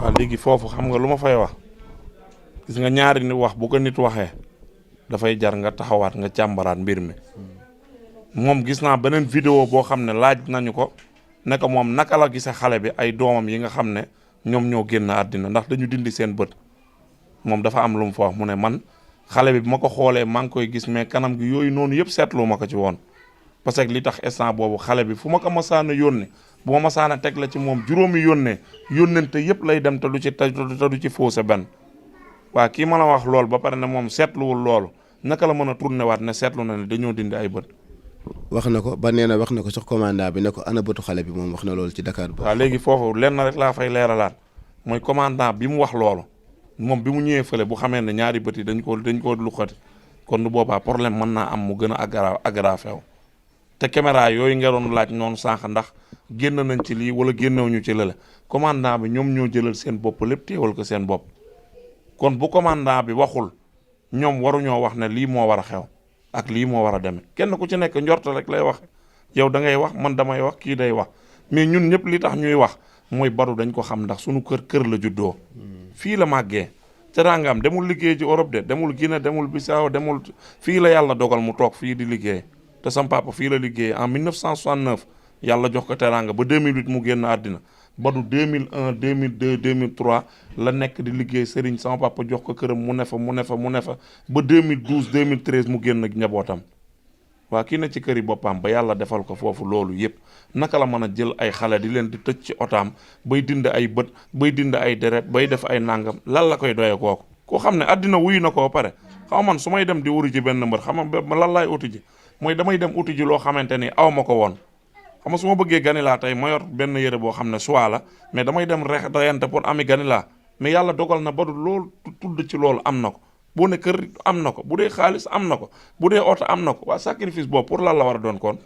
waaw léegi foofu xam nga lu ma fay wax gis nga ñaari nit wax bu ko nit waxee dafay jar nga taxawaat nga càmbaraat mbir mi moom gis naa beneen vidéo boo xam ne laaj nañu ko ne ko moom naka la gisee xale bi ay doomam yi nga xam ne ñoom ñoo génn àddina ndax dañu dindi seen bët moom dafa am lu mu fa wax mu ne man xale bi bu ma ko xoolee maa ngi koy gis mais kanam gi yooyu noonu yëpp seetlu ma ko ci woon parce que li tax instant boobu xale bi fu ma ko masaana yónnee bu ma masaana teg la ci moom juróomi yónnente yëpp lay dem te du ci fausse benn waa kii ma la wax loolu ba pare ne moom seetluwul loolu naka la mën a tourné waat ne seetlu na ne dañoo dindi ay bët. wax na ko ba nee na wax na ko sax commandant bi ne ko ana bëtu xale bi moom wax na loolu ci Dakar ba. waaw léegi foofu lenn rek laa fay leeralaat mooy commandant bi mu wax loolu moom bi mu ñëwee fële bu xamee ne ñaari bët yi dañ ko luxati kon du boobaa problème mën naa am mu gën a aggravé wu te caméra yooyu nga doon laaj noonu sànq ndax génn nañ ci lii wala génnewuñu ci lële commandant bi ñoom ñoo jëlal seen bopp lépp teewal ko seen bopp kon bu commandant bi waxul ñoom waruñoo wax ne lii moo war a xew ak lii moo war a demee kenn ku ci nekk njort rek lay wax yow da ngay wax man damay wax kii day wax mais ñun ñëpp li tax ñuy wax mooy Badou dañ ko xam ndax suñu kër la juddoo fii la màggee teraangam demul liggéey ci Europe de demul Guinée demul Bissau demul fii la yàlla dogal mu toog fii di liggéey te sam papa fii la liggéey en 1969 yàlla jox ko teraanga ba 2008 mu génn àddina Badou 2001 2002 2003 la nekk di liggéey Serigne sama papa jox ko këram mu ne fa ba 2012 2013 mu génn ak njabootam waa kii na ci këri boppam ba yàlla defal ko foofu loolu yëpp naka la mën a jël ay xale di leen di tëj ci otaam bay dind ay bët bay dind ay deret bay def ay nangam lan la koy doye kooku koo xam ne àddina wuyu na koo pare xaw man su may dem di wuri ji benn mbër xam nga lan laay uti ji mooy damay dem uti ji loo xamante ni aw ma ko woon xam nga su ma bëggee ganilaa tey ma yor benn yére boo xam ne choix la mais damay dem reyante pour ami ganilaa mais yàlla dogal na Badou loolu tudd ci loolu am na ko boo ne kër am na ko bu dee xaalis am na ko bu dee oto am na ko waa sacrifice boobu pour lan la war a doon kon